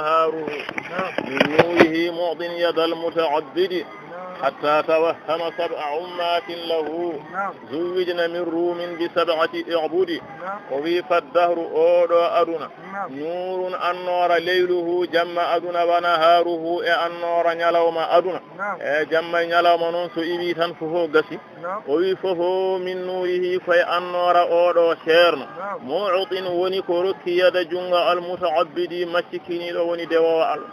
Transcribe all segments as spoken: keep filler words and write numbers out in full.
نهاره من نوره معط يد المتعبد حتى توهم سبع أمات له زوجن من روم بسبعة اعبد. O wi: فالدهر, oo ɗoo aduna, نور, annoora, ليله, jamma aduna, ونهاره, e annoora ñalawma aduna. E jamma e ñalawma noon, so iwii tan, fof o gasi. O wi: fof من نوره, ko e annoora oo ɗoo ceerno. معط, woni ko rokki, يد, junngo, المتعبد, maccikiniiɗo, woni dewoowo Allah.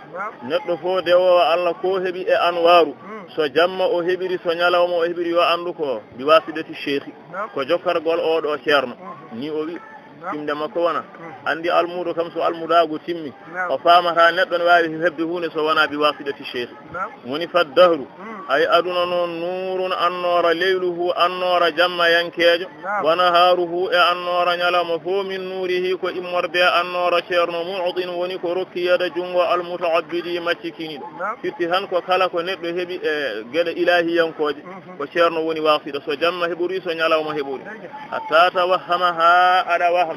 Neɗɗo fof dewoowo Allah, ko heɓi e anwaaru, so jamma o heɓiri, so ñalawma o heɓiri, yo anndu ko بواسطة الشيخ, ko jokkargol oo ɗoo ceerno. Ni o wi. Timde makko wona. Anndi almuudo kam, so almudaagu timmi, o faamataa neɗɗo ne waawi heɓde huunde so wonaa بواسطة الشيخ. Woni فالدهر, ay aduna noon, نور, annoora, ليله, annoora jammayankeejo, ونهاره, e annoora ñalawma fof, من نوره, ko immorde e annoora ceerno, معط, woni ko rokki, يد, junngo, المتعبد, maccikiniiɗo. Firti tan ko kala ko neɗɗo heɓi e geɗe ilaahiyankooje, ko ceerno woni waasita, so jamma heɓori, so ñalawma heɓori. حتى توهم, haa aɗa wahma.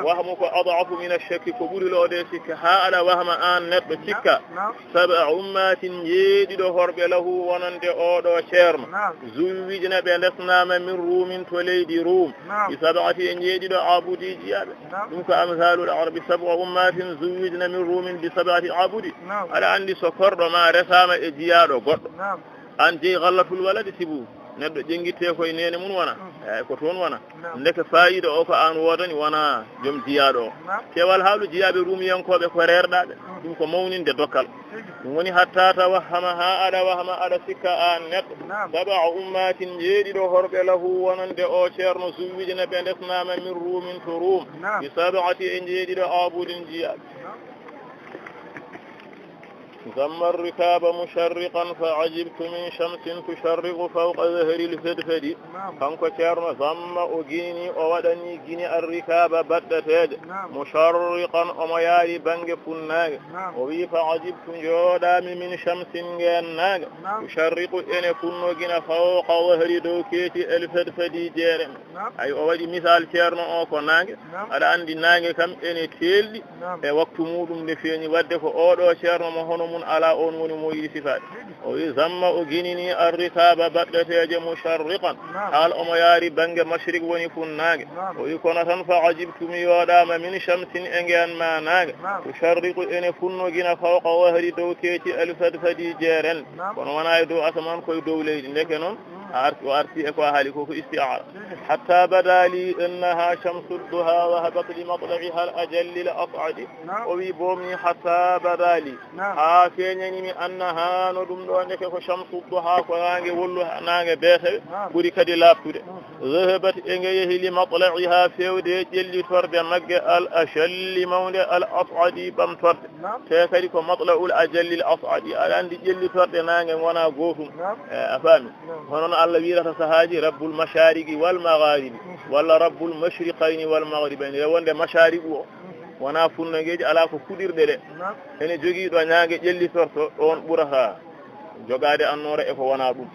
Wahmu ko أضعف من الشك, ko ɓuri lo'de sikka, haa aɗa wahma aan neɗɗo, cikka. سبع أمات, njeeɗiɗo horɓe, له, wonande oo ɗoo ceerno. زوجن, ɓe ndesnaama, من روم, to leydi Ruum. بسبعة, e njeeɗiɗo, عبد, jiyaaɓe. Ɗum ko أمثال العرب, سبع أمات زوجن من روم بسبعة عبد. Aɗa anndi, so korɗo ma resaama e jiyaaɗo goɗɗo, aan jeyi غلة الولد, sibu neɗɗo ƴenngittee ko e neene mum wona, eey, ko toon wona. Ndeke faayiida o ko aan woodani, wonaa joom jiyaaɗo o. Keewal haalu jiyaaɓe ruumiyankooɓe ko reerɗaaɓe, ɗum ko mawninde dokkal. Ɗum woni حتى توهم, haa aɗa wahma, aɗa sikka aan neɗɗo. سبع أمات, njeeɗiɗo horɓe, له, wonande oo ceerno, زوجن, ɓe ndesnaama, من روم, to Ruum. بسبعة, e njeeɗiɗo, عبد, jiyaaɓe. ذم الركاب مشرقا فعجبت من شمس تشرق فوق ظهر الفدفد. Kanko ceerno, ذم, o ginini, o waɗani gine, الركاب, baɗɗeteeje. مشرقا, omo yaari bannge funnaange. O wi: فعجبت, njooɗaami, من شمس, ngeen naange. تشرق, ene funnoo gina, فوق ظهر, dow keeci, الفدفد, jeere. Ay, o waɗi misal ceerno o ko naange. Aɗa anndi naange kam ene teelɗi e waktu muuɗum nde feeñi, waɗde ko oo ɗoo ceerno mo hono mum alaa, oon woni mo yiɗi sifaade. O wi: ذم, o ginini, الركاب, baɗɗeteeje, مشرقا, haal omo yaari bannge mashrik, woni funnaange. O wi: kono tan, فعجبت, mi yooɗaama, من شمس, e ngeen ma naange, تشرق, ene funno gina, فوق ظهر, dow keeci, الفدفد, jeerende. Kono wonaa e dow asamaan, ko e dow leydi. Ndeke noon, a arti, o arti e ko a haali ko, ko isti'aara. حتى بدا لي أنها شمس الضحى ذهبت لمطلعها الأجل الأصعد. O wi: boomni, حتى بدا لي, haa feeñani mi, أنها, no ɗum ɗo ndeke ko شمس الضحى, ko naange wollu, naange beetawe, ɓuri kadi laaɓtude. ذهبت, e nge yehi, لمطلعها, feewde e ƴellitorde magge, الأجل, mawnde, الأصعد, ɓamtorde. Te kadi ko مطلع الأجل الأصعد. Aɗa anndi ƴellitorde naange ngonaa gootum. E, a faami? Hono no Allah wiyrata sahaaji: رب المشارق والمغارب, walla رب المشرقين والمغربين. Nde wonde mashariqu o, wonaa funnangeeji, alaa ko fuɗirɗe ɗe. Ene jogii ɗo naange ƴellitorto, ɗoon ɓurata jogaade annoora e ko wonaa ɗum.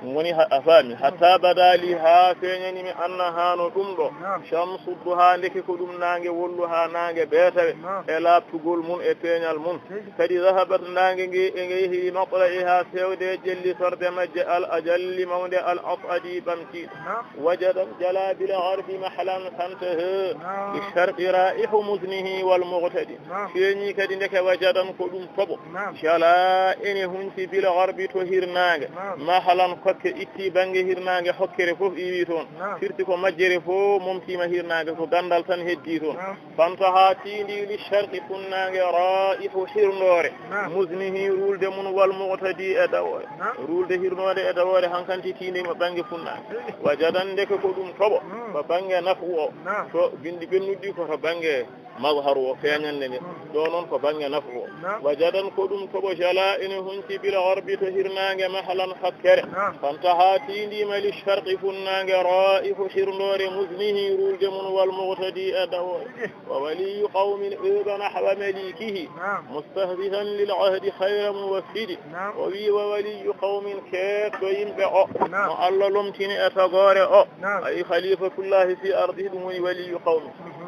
Ɗum woni, ha-, a faami, حتى بدا لي, haa feeñani mi, أنها, no ɗum ɗo, شمس الضحى, ndeke ko ɗum naange wollu, haa naange beetawe, e laaɓtugol mum, e peeñal mum. Kadi, ذهبت, naange nge, e nge yehi, لمطلعها, feewde e ƴellitorde majje, الأجل, mawnde, الأصعد, ɓamtiiɗo. وجدا جلا بالغرب محلا فانتهى للشرق رائح مزنه والمغتدي. Feeñi kadi ndeke, وجدا, ko ɗum toɓo. Jala, ene hunci, بالغرب, to hirnaange. Mahlan, kokke, itti bannge hirnaange, hokkere fof iwi toon. Firti ko majjere fof momtiima hirnaange, ko ganndal tan heddii toon. فانتهى, tiindii, للشرق, funnaange, رائح, hirnoore, مزنه, ruulde mum, والمغتدي, e dawoore. Ruulde, hirnoore e dawoore, hankanti tiindiima bannge funnaange. وجدا, ndeke ko ɗum toɓo, ko bannge naf'u o. To binndi ɓennuɗi ko to bannge mazharu o, feeñannde nde. Ɗo noon ko bannge naf'u o. وجدا, ko ɗum toɓo, جلا, ene hunci, بالغرب, to hirnaange, mahlan, hokkere. فانتهى, tiindiima, للشرق, funnaange, رائح, hirnoore, مزنه, ruulde mum, والمغتدي, e dawoore. وولي قوم عاب نحو مليكه مستحدثا للعهد خير موفد. O wi: وولي قوم, keedɗo yimɓe o, mo Allah lomtini e tagoore o, ay, خليفة الله في أرضه, ɗum woni ولي قوم.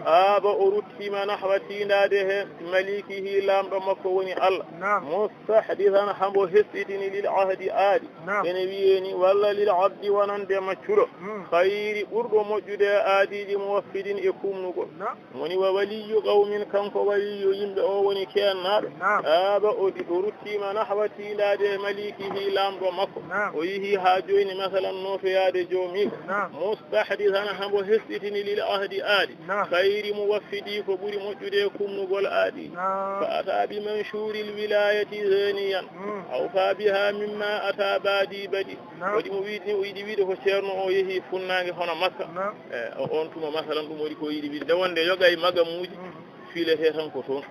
Aaba o ruttiima nahwa tiindaade he malikihi laamɗo makko woni Allah. Naam. Mustahdisan hamo hesɗitini lil ahdi aadi. Naam. Ene wiyee ni walla lil abdi wonande maccuɗo. Hmm. Khayri ɓurɗo moƴƴude e aadiiji muwaffidin e kumnugol. Naam. Woni wa waliyyu qawmin kanko waliyyu yimɓe o woni keennaaɗo. Naam. Aaba o ɗi-, o ruttiima nahwa tiindaade e malikihi laamɗo makko. Naam. O yehi haa jooni masalan nootoyaade joomiiko. Naam. Mustahdisan hamo hesɗitini lil ahdi aadi. Naam. Khayri muwaffidi ko ɓuri moƴƴude kumnugol aadi. Naam. Fa ata bi manshuril wilayati zaniyan. Hmm. Aw fa biha mimma ata badi badi. Naam. Waɗi mo wiide ni o yiɗi wiide ko ceerno o yehi funnaange hono Makka. Naam. E, o, on tuma masalan ɗum waɗi ko yiɗi wiide. Nde wonde yoga e magamuuji Mhm. fiiletee tan ko toon.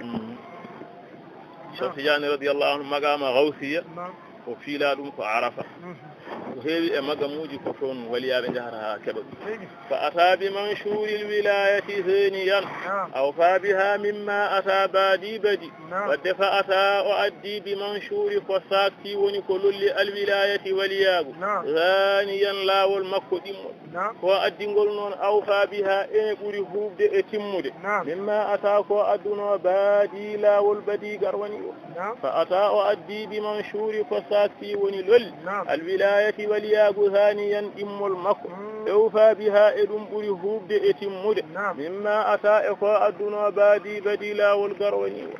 Mhm. Cheikh Tidiane radiyallahu anhu maqama gawsiya Naam. o fiila ɗum ko Arafa. Mhm. Ko heewi e magamuuji ko toon waliyaaɓe njahata haa keɓa ɗum. Tigi. Fa ata bi manshuril wilayati zaniyan. Naam. Aw fa biha mimma ata badi badi. Naam. Wadde fa ata o addi bi manshuri ko sakti woni ko lolli al wilayati waliyaagu. Naam. Zaniyan laawol makko ɗimmol. Naam. Ko addingol noon aw fa biha ene ɓuri huuɓde e timmude. Naam. Mimma ata ko adduno badi laawol badi garwani o. Naam. Fa ata o addi bi manshuri ko sakti woni lolli. Naam. Al wilayati waliyaagu zaniyan ɗimmol makko. Mm. Awfa biha e ɗum ɓuri huuɓde e timmude. Naam. Mimma ata e ko adduno badi badi laawol garwani o.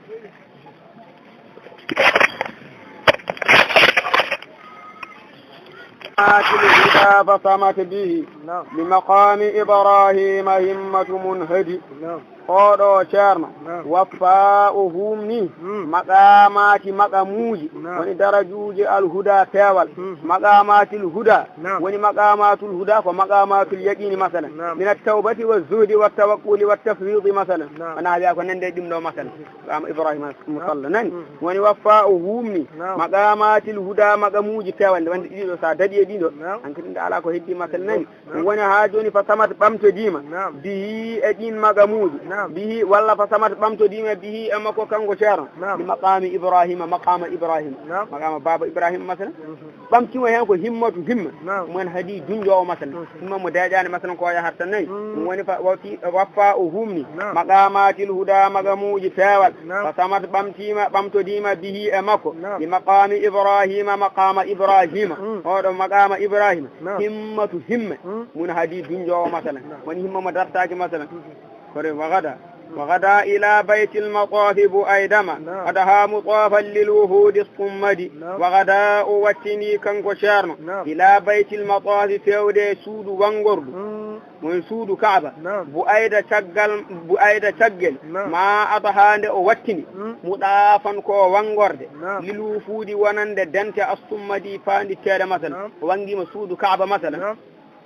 Atil huda fa samat bihi. Naam. Li maqami Ibrahima himmatu munhadi. Naam. Oɗo ceerno, Naam. waffa o humni Hmm. maqamati maqamuuji, Naam. woni darajuuji al huda peewal. Hmm. Maqamatil huda, Naam. woni maqamatul huda ko maqamatul yaqini masalan. Naam. Min at tawbati wa zuhdi wa tawakkuli wa tafwidi masalan. Naam. Wona wiya ko nande ɗum ɗo masalan. Maqam Ibrahima Musalla nani. Hmm. Woni waffa o humni Naam. maqamatil huda maqamuuji peewal. Nde wonde ɗiɗo sa daɗi e ɗiɗo, Naam. hankadi nde ala ko heddi masalan nani. Naam. Woni haa jooni fa samat ɓamtodiima. Naam. Bihi e ɗiin maqamuuji. Naam. Bihi walla fa samat ɓamtodiima bihi e makko kanko ceerno. Naam. Li maqami Ibrahima, maqama Ibrahima. Naam. Maqama baaba Ibrahima masalan. Mhm. Ɓamtiima heen ko himmatu himma. Naam. Mon hadi junjoowo masalan. Mhm. Himma mo deeƴaani masalan ko yaharta nayi. Mm. Ɗum woni fa, wa fi, waffa o humni. Naam. Maqamatil huda maqamuuji peewal. Naam. Fa samat ɓamtiima, ɓamtodiima bihi e makko. Naam. Li maqami Ibrahima, maqama Ibrahima. Mm. Oɗo maqama Ibrahima. Naam. Himmatu himme. Mm. Mun hadi dunjoowo masalan. Naam. Woni himma mo dartaaki masalan. Mhm. Kore wa gada. Wa gada ila baytil maqafi bu aydama. Naam. Adaha mutafan lil wuhudi summadi. Naam. Wa gada o wattini kanko ceerno. Naam. Ila baytil maqafi fewde suudu wangordu. Mm. Woni suudu Kaaba. Naam. Bu ayda caggal, bu ayda caggel. Naam. Ma ata haa nde o wattini. Mm. Muɗaafan ko o wanngorde. Naam. Lil wufuudi wonande dente assummadi paanditteede masalan. Naam. O wanngiima suudu Kaaba masalan. Naam.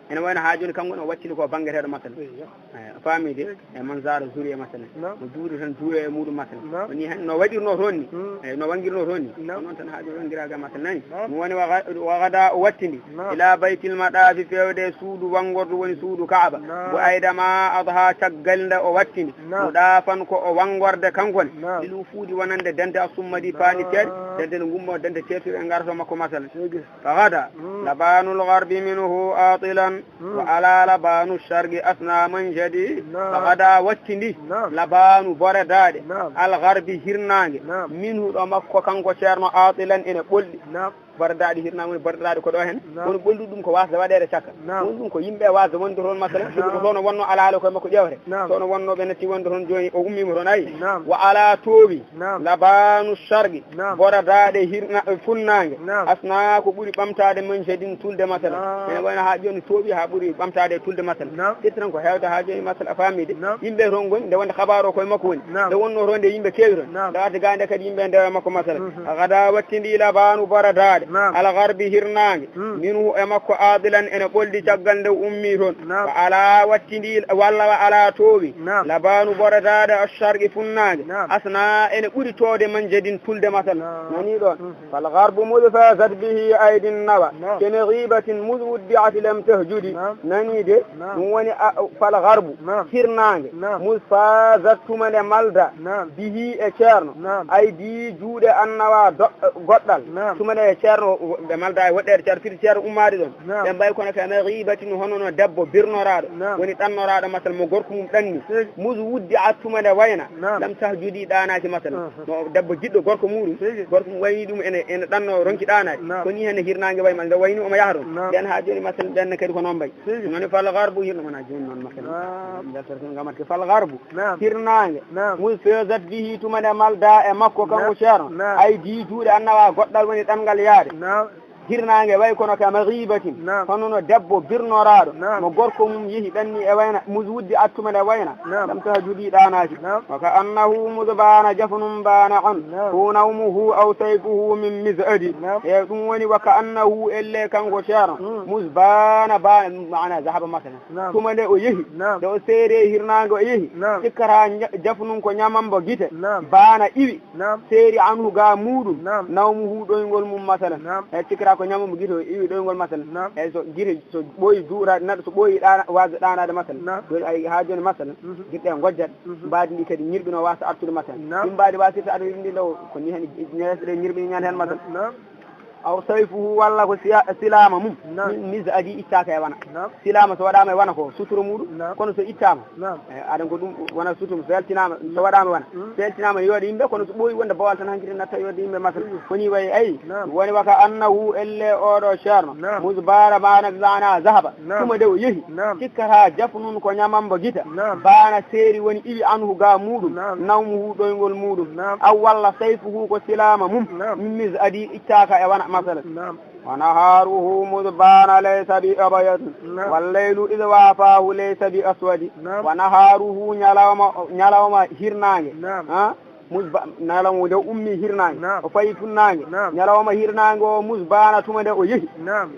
Ene wayno haa jooni kanko ne o wattini ko banngeteeɗo masalan. Eyyo. Eyi, a faami de? Eyyo. E man zaara zuriya masalan. Naam. Mo juuri tan juuyo e muuɗum masalan. Naam. Ko nii hen no waɗirnoo toon ni. Mm. Eyi, no wanngirnoo toon ni. Naam. Ko noon tan haa jooni wanngiraaga masalan nani. Naam. Mo woni wa ga-, wa gada o wattini. Naam. Ila baytil maɗaafi fewde suudu wanngordu woni suudu Kaaba. Naam. Wa aydama adha caggal nde o wattini. Naam. Muɗaafan ko o wanngorde kanko ne. Naam. Lil wufuudi wonande dente assummadi Naam. paanditeeɗe. Dente no ngummo dente ceertuɗe e ngarto makko masalan. Tigi. Fa gada, Mm. labanul garbi minhu atilan, Mm. wa ala labanu sharqi asna man jadi. Naam. Fa gada wattindi, Naam. labanu boredaaɗe, Naam. al garbi hirnaange, Naam. minhu ɗo makko kanko ceerno atilan ene ɓolɗi. Naam. Boredaaɗe hirnaange woni boredaaɗe ko ɗo hen. Naam. Woni ɓolɗi ɗum ko wasde waɗeede cakka. Naam. Woni ɗum ko yimɓe wasde wonde toon masalan, Naam. ko toon wonno alhaali koye makko ƴewre. Naam. Toon wonno ɓe natti wonde toon jooni o ummiima toon ayi. Naam. Wa ala toowi. Naam. Labanu sharqi. Naam. Boredaaɗe hirna-, funnaange. Naam. Asna ko ɓuri ɓamtaade man jadin tulde masalan. Naam. Ene wayno haa jooni toowi haa ɓuri ɓamtaade e tulde masalan. Naam. Firti tan ko heewta haa jooni masalan a faami de. Naam. Yimɓe toon ngoni nde wonde habaru koye makko woni. Naam. Nde wonno toon nde yimɓe keewi toon. Naam. Nde warta gaa nde kadi yimɓe ndewa makko masalan. Mhm. Gada wattindi labanu boredaaɗe. Naam. Al garbi hirnaange. Mm. Minhu e makko adilan ene ɓoldi caggal nde ummi toon. Naam. Wa ala wattindi walla wa ala toowi. Naam. Labanu boredaaɗe asharqi funnaange. Naam. Asna ene ɓuri toode man jadin tulde masalan. Naam. Nani ɗoon. Mhm. Fal garbu mudh fazat bihi aydin nawa. Naam. Kene ghibatin mudh wuddi'at lam tahju. Naam. Nani de, naam, ɗum woni a-, fal garbu, naam, hirnaange. Naam. Mus fazat tuma nde malda, naam, bihi e ceerno. Naam. Aydi juuɗe annawa do-, goɗɗal. Naam. Tuma nde ceerno, ɓe malda e woɗɗeede ceerno, fiti ceerno ummaade ɗon. Naam. Ɓe mbayi kono ka maghibatin hono no debbo birnoraaɗo. Naam. Woni ɗannoraaɗo masal mo gorko mum ɗanni. Tigi. Mus wuddi a tuma nde wayna. Naam. Lam tahjudi ɗaanaaki masal. Aha. No debbo jiɗɗo gorko muɗum. Tigi. Gorko mum wayni ɗum ene, ene ɗanno ronki ɗaanaade. Naam. Ko ni henne hirnaange wayi mal nde wayni omo yaha ɗon. Naam. Ɓen haa jooni masal ɓen ne kadi ko noon mbayi. Tigi. Noon fal garbu hirno wona jooni noon masal. Naam. Njaltor ko ngamat ke fal garbu. Naam. Hirnaange. Naam. Mus fezat bihi tuma nde malda e makko kanko, naam, ceerno. Naam. Aydi juuɗe annawa goɗɗal woni ɗanngal yaade. Naam. Hirnaange way kono ka maghibatin. Naam. Hono no debbo birnoraaɗo. Naam. Mo gorko mum yehi ɗanni e wayna, mus wuddi a tuma nde wayna. Naam. Lam tahjudi ɗaanaaki. Naam. Wa ka annahu mus baana jafunum baana on. Naam. Hu nawmuhu aw sayfuhu min miz'adi. Naam. E ɗum woni wa ka annahu elle kanko ceerno. Mm. Mus baana ba-, maana zahaba masala. Naam. Tuma nde o yehi. Naam. Nde o seere hirnaange o yehi. Naam. Cikkata nja-, jafunum ko ñamambo gite. Naam. Baana iwi. Naam. Seeri anhu ga muɗum. Naam. Nawmuhu ɗoyngol mum masalan. Naam. E cikkata ko ñamambo gite o iwi ɗoyngol masalan. Naam. E so gite so ɓooyi juura neɗɗo so ɓooyi ɗaana, waasde ɗaanaade masalan. Naam. Jooni ay haa jooni masalan. Mhm. Gite ɗe ngojjat. Mhm. Mbaadi ndi kadi ñirɓino waasa artude masalan. Naam. Ɗum mbaadi waasirta artude ndi ɗo ko ni hen ñeesɗe ɗe ñirɓini ñande hen masalan. Naam. Aw sayfuhu walla ko siya-, silaama mum. Naam. Mi-, miz'adi ittaaka e wana. Naam. Silaama so waɗaama e wana ko sutura muɗum. Naam. Kono so ittaama. Naam. Eh, aɗa ko ɗum wona sutum, so yaltinaama, so waɗaama wona. Mm. So yaltinaama ne yooɗa yimɓe, kono so ɓooyi wonde bowal tan hanki natta yooɗa yimɓe masal. Mm. Woni wayi, ayi. Naam. Woni wa ka annahu elle oɗo ceerno. Naam. Mus baana baana bi maana zahaba. Naam. Tuma nde o yehi. Naam. Cikkata jafunun ko ñamambo gita. Naam. Baana seeri woni iwi anhu ga muɗum. Naam. Nawmuhu ɗoyngol muɗum. Naam. Aw walla sayfuhu ko silaama mum. Naam. Min miz'adi ittaaka e wana masala. Naam. Wa naharuhu mus baana laysa bi abyad. Naam. Wal laylu idh wafahu laysa bi aswadi. Naam. Wa naharuhu ñalawma, ñalawma hirnaange. Naam. Ha? Mus ba-, ñalawma nde ummi hirnaange. Naam. O fayi funnaange. Naam. Ñalawma hirnaange o mus baana tuma nde o yehi. Naam.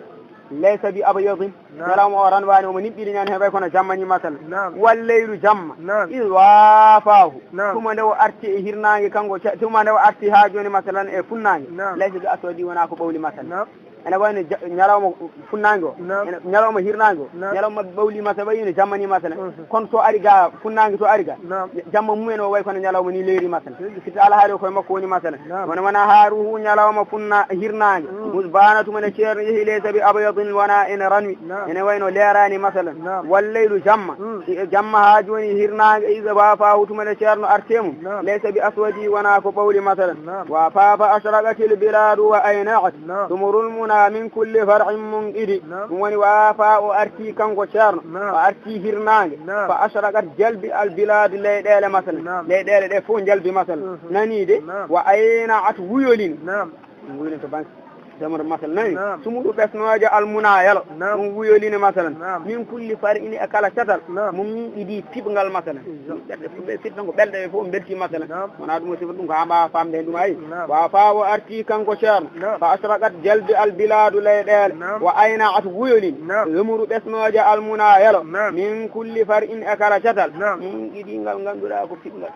Laysa bi abyadin. Naam. Ñalawma o ran wani omo niɓɓiri ñande hen way kono jamma ni masala. Naam. Wal laylu jamma. Naam. Idh wafahu. Naam. Tuma nde o arti e hirnaange kanko ca-, tuma nde o arti haa jooni masalan e funnaange. Naam. Laysa bi aswadi wona ko ɓawli masala. Naam. Ene wayno ja-, ñalawma funnaange o. Naam. Ene, ñalawma hirnaange o. Naam. Ñalawma ɓawli masala wayino jamma ni masala. Mhm. Kono so ari ga funnaange so ari ga. Naam. Jamma mum en o way kono ñalawma ni leeri masala. Mhm. Fitta alhaali o koye makko woni masala. Naam. Wona wona haaruhu ñalawma funna hirnaange. Mm. Mus baana tuma ne ceerno yehi laysa bi abyadin wona ene ranwi. Naam. Ene wayno leeraani masalan. Naam. Wal laylu jamma. Mm. Si e jamma haa jooni hirnaange iza wafahu tuma ne ceerno arte mum. Naam. Laysa bi aswadi wona ko ɓawli masalan. Naam. Wa fafa ashraqatil biladu wa ayna'at. Naam. Sumurul muna min kulli far'in munqidi. Naam. Ɗum woni wafa o arti kanko ceerno. Naam. O arti hirnaange. Naam. Fa ashraqat jalbi al biladu leyɗeele masalan. Naam. Leyɗeele ɗe fof jalbi masalan. Mhm. Nani de? Naam. Wa ayna'at wuyolini. Naam. Ɗum woni to banque. Jamano masal nani. Naam. Sumuɗu ɓesnoojo almuna yalo. Naam. Ɗum wuyolini masalan. Naam. Min kulli fari ini e kala catal. Naam. Mum ni idi piɓngal masalan. Iyo. Ɓerɗe fu-, ɓe fitta ko ɓelɗe ɓe fof belti masalan. Naam. Wona ɗum o sifa ɗum ko haa mbaawa faamde heen ɗum ayi. Naam. Wa faa o arti kanko ceerno. Naam. Fa asraqat jalbi al biladu leyɗeele. Naam. Wa ayna at wuyolini. Naam. Yumuru ɓesnoojo almuna yalo. Naam. Min kulli fari in e kala catal. Naam. Mum idi ngal ngannduɗaa ko piɓngal.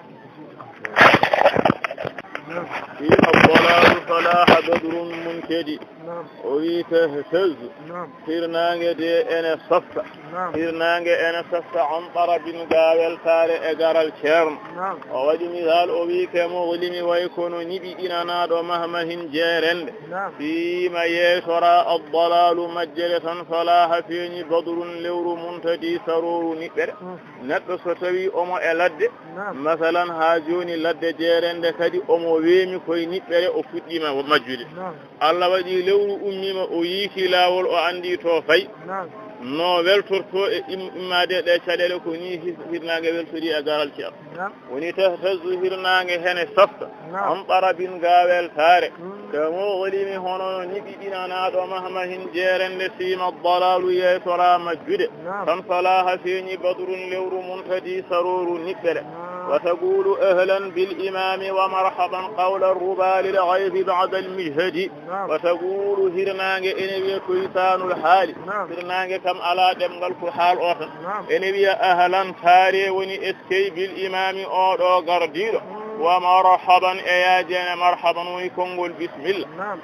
Fiima dalaalu falaaha badrun muntadi. Naam. O wii tahtazzu. Naam. Hirnaange de ene softa. Naam. Hirnaange ene softa on ɓarabin ga weltaare e garal ceerno. Naam. O waɗi misaal, o wii ke muglimi way kono niɓi ɗinanaaɗo mahmahin jeerende. Naam. Fiima yeeytora addalaalu majjere tan falaaha feeñi badrun lewru muntadi sarooru niɓɓere. Mm. Neɗɗo so tawi omo e ladde, naam, masalan, haa jooni ladde jeerende kadi omo weemi koye niɓɓere, o fuɗɗiima majjude. Naam. Allah waɗi lewru ummiima, o yiiti laawol, o anndi to fayi. Naam. No weltorto e im-, immaade ɗe caɗeele ko ni hir-, hirnaange weltori e garal ceerno. Naam. Woni tahtazzu hirnaange hene softa. Naam. On ɓarabin ga weltaare. Mm. Ka muglimi hono no niɓi ɗinanaaɗo mahmahin jeerende fiima dalaalu yeeytora majjude. Naam. Tan falaaha feeñi badrun lewru muntadi sarooru niɓɓere. Naam. Wa taqulu ahlan bil imaami wa marhaban qawla rubaali l gaysi ba'da al mijhadi. Naam. Wa taqulu hirnaange ene wiya ko lisaanul haali. Naam. Hirnaange kam alaa ɗemngal ko haal o tan. Naam. Ene wiya ahlan taare woni eskey bil imaami oɗo gardiiɗo. Mm. Wa marhaban e yaajeene marhaban woni konngol bismilla. Naam.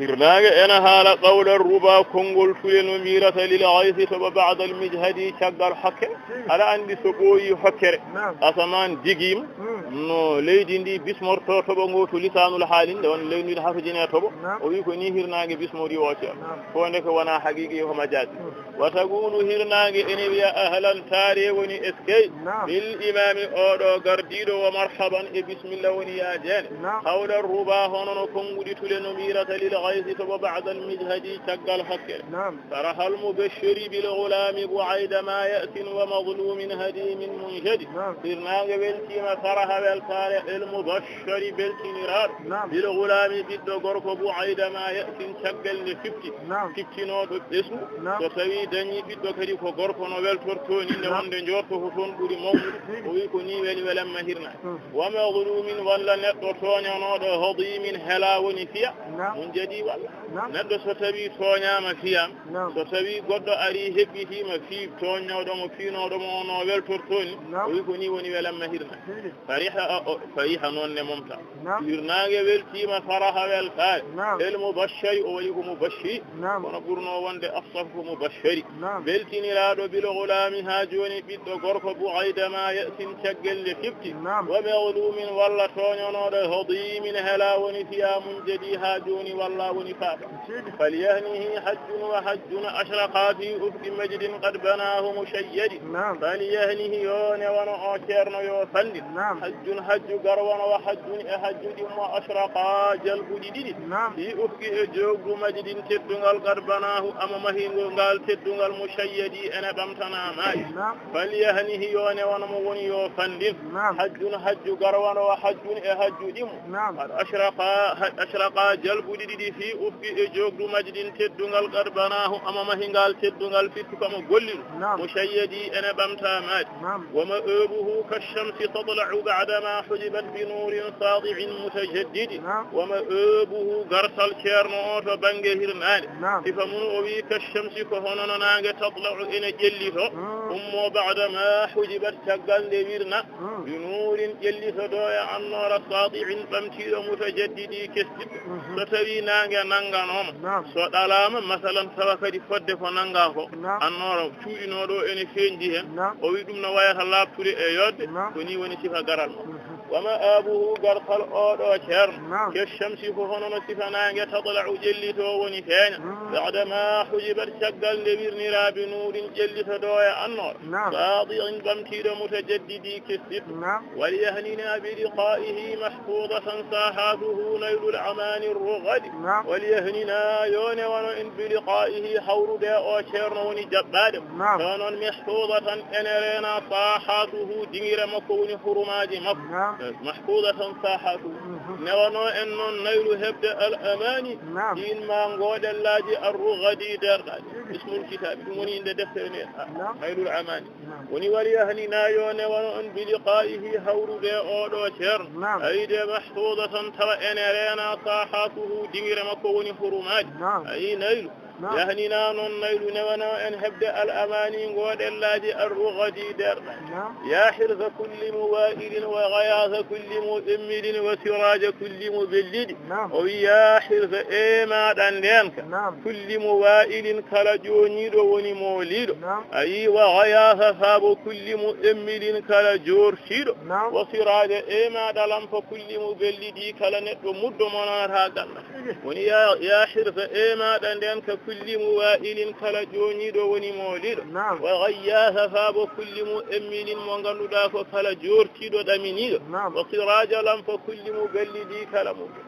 Hirnaange ena haala qawla ruba, konngol tule no mbiirata lil gaysi, toɓa ba'dal mijhadi, caggal hokkere. Aɗa anndi so ɓooyi hokkere, naam, asamaan digiima, mm, no leydi ndi bismorto toɓo ngo to lisaanul haali, nde won leydi ndi hafojine toɓo. Naam. O wi ko ni hirnaange bismori o ceerno. Naam. Ko ndeke wonaa haqiiqi, ko majaazi. Mm. Wa taqulu, hirnaange ene wiya ahlan, taare woni eskey. Naam. Bil imaami, oɗo gardiiɗo, wa marhaban, e bismilla woni yaajeende. Naam. Qawla ruba, hono no konnguɗi tule no mbiirata lil gaysi toɓo ba'dal mijhadi, caggal hokkere. Naam. Farahal mubashshiri bil ghulaami bu'ayda ma ya'sin wa mazlumin hadimin munjadi. Naam. Hirnaange weltiima faraha weltaare el mubashshiri beltiniraaɗo. Naam. Bil ghulaami ɓiɗɗo gorko bu'ayda ma ya'sin caggal nde fifti. Naam. Fiftinooɗo ɓesngu. Naam. So tawii dañii ɓiɗɗo kadi ko gorko no weltortoo ni nde, naam, wonde njorto ko toon ɓuri mawnude. Tigi. O wi ko ni weli welamma hirnaange. Hmm. Wa mazlumin walla neɗɗo tooñanooɗo hadimin hela woni fiya. Naam. Munjadi walla. Naam. Neɗɗo so tawii tooñaama fiyaama. Naam. So tawii goɗɗo arii heɓɓitiima fii tooñnooɗo mo, fiinooɗo mo o no weltortoo ni. Naam. O wi ko ni woni welamma hirnaange. Tigi. Fariha, o, o, fariha noon ne momta. Naam. Hirnaange weltiima faraha weltaare. Naam. El mubashshari, o waɗi ko mubashshiri. Naam. Kono ɓurnoo wonde afsah ko mubashshari. Naam. Beltiniraaɗo bil ghulaami haa jooni ɓiɗɗo gorko bu'ayda ma ya'sin caggal nde fifti. Naam. Wa mazlumin walla tooñanooɗo hadimin hela woni fiya munjadi haa jooni walla woni faata. Tigi. Falyahnihi hajjun wa hajjun ashraqa fi ufqi majdin qad banahu mushayyadi. Naam. Falyahnihi, yo newano o ceerno, yo fanndin. Naam. Hajjun hajju garwano wa hajjun e hajju ɗimmo ashraqa jalbuɗi ɗiɗi. Naam. Fi ufqi e jookdu majdin teddungal qad banahu ama mahingo ngal teddungal mushayyadi ene ɓamtanaama. Naam. Falyahnihi, yo newano mo woni yo fanndin. Naam. Hajjun hajju garwano wa hajjun e hajju ɗimmo. Naam. Qad ashraqa, ha-, ashraqa jalbuɗi ɗiɗi fi ufqi e jookdu majdin teddungal qad banahu ama mahingal teddungal fittu kamo golliɗo. Naam. Mushayyadi ene ɓamta maadi. Naam. Wa ma'abuhu kashamsi tatla'u ba'da ma hujibat bi nurin sati'in mutajaddidi. Naam. Wa ma'abuhu gartal ceerno o to bannge hirnaange. Naam. Sifa mun o wi kashamsi ko hono no naange tatla'u ene ƴellito. Mm. Ummo ba'da ma hujibat caggal nde wirna. Mm. Bi nuurin ƴellitoɗo e annoora, saati'in ɓamtiiɗo, mutajaddidi kesɗiɗɗo. Mhm. So tawii naange nannganooma, naam, so ɗalaama, masalan, tawa kadi fodde ko nanngaa ko, naam, annoora cuuɗinooɗo ene feeñdi heen, naam, o wi ɗum no wayata laaɓtude e yooɗde, naam, ko nii woni sifa garal mo. Mhm. Wa ma'abuhu, gartal oo ɗoo ceerno, naam, ke shamsi, ko hono no sifa naange, tatla'u, ƴellitoo woni feeña, mm, ba'da ma hujibat, caggal nde wirniraa, bi nuurin, ƴellitoɗo e annoora, naam, saati'in, ɓamtiiɗo, mutajaddidi, kesɗiɗɗo. Naam. Wal yahnina bi liqaa'ihi mahfuudatan saahaatuhu naylul amaani rughadi. Naam. Wal yahnina, yo newano en, bi liqaa'ihi, hawrude o ceerno woni jaɓɓaade. Naam. Tawa noon mahfuudatan ene reena saahaatuhu, dingire makko woni hurumaaji makko. Naam. Eh, mahfuudatan saahaatuhu. Mhm. Newano en noon naylu heɓde al amaani, naam, ɗiin ma ngooɗellaaji ar rughadi deerɗaaɗi. Ismul kitaabi, ɗum woni innde deftere nde. Naam. Naylul amaani. Naam. Woni wal yahnina, yo newano on, bi liqaa'ihi, hawrude oo ɗoo ceerno. Naam. Ayde mahfuudatan, tawa ene reena saahaatuhu, dingire makko woni hurumaaji. Naam. Ayi naylu. Naam. Yahnina noon naylu newano en heɓde al amaani ngooɗellaaji ar rughadi deerɗaaɗi. Naam. Ya hirsa kulli muwaa'ilin wa ghayaasa kulli mu'ammilin wa siraaja kulli muballidi. Naam. O wi, ya hirsa, e maɗa ndeenka. Naam. Kulli muwaa'ilin, kala ƴooniiɗo woni mooliiɗo. Naam. Ayi, wa ghayaasa faabo kulli mu'ammilin, kala joortiiɗo. Naam. Wa siraaja, e maɗa lampa kulli muballidi, kala neɗɗo muddo mo nanata ganda. Tigi. Woni ya, ya hirsa, e maɗa ndeenka kulli muwaa'ilin, kala ƴooniiɗo woni mooliiɗo. Naam. Wa ghayaasa faabo kulli mu'ammilin, mo ngannduɗaa ko kala joortiiɗo ɗaminiiɗo. Naam. Wa siraaja lampa kulli muballidi, kala muddo.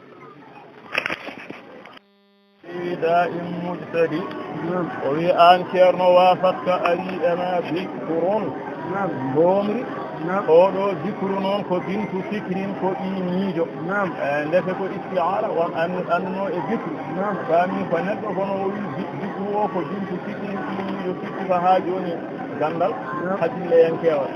Da'in mujtadi. Naam. O wi aan ceerno, waafatka ari e ma bikrun. Naam. Mboomri. Naam. Oo ɗoo bikru noon ko bintu fikrin, ko ɓii miijo. Naam. Eh, ndeke ko isti'aara, on an-, annduno e bikru. Naam. Faami ko neɗɗo, kono o wi bi-, bikru o ko bintu fikrin, ɓii miijo, fikri ko haa jooni. Ganndal, naam, hakkilleyankeewal.